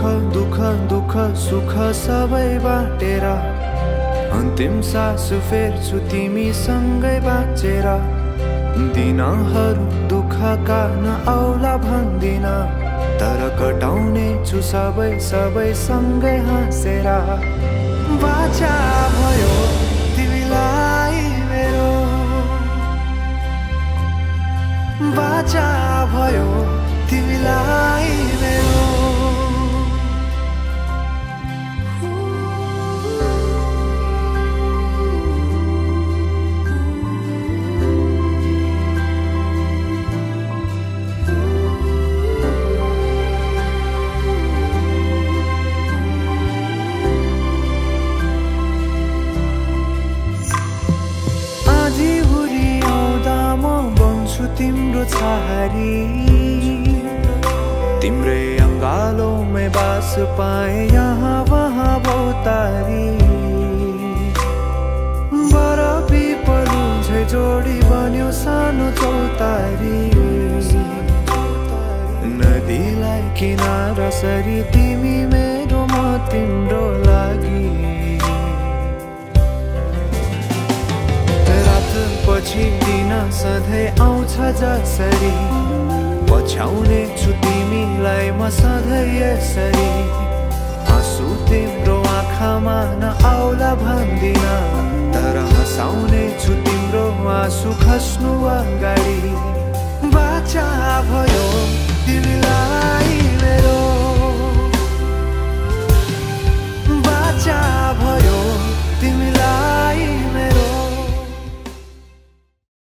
दुख दुख सुख सबै बाटेर अन्तिम सास फेर्छु तिमीसँगै बाँचेर। दिनहरू दुःखका नआउला भन्दिन, तर कटाउने छु सबै सबै सँगै हाँसेर। बाचा भयो तिमीलाई मेरो, बाचा भयो तिमीलाई मेरो। तिम्रो छहारी तिम्रै अंगालों बास पाए यहाँ वहाँ बहुतारी। बरफी पलु झै जोडी बन्यो सानो चौतारी। नदीलाई किनारा सरी तिमी मेरो म तिम्रो लागि। पछि दिन सधैँ आउँछ जसरी, पछ्याउने छु तिमीलाई म सधैँ यसरी। आँसु तिम्रो आँखामा नआउला भन्दिन, तर हँसाउने छु तिम्रो आँसु खस्नु अगाडि। बाचा भयो तिमी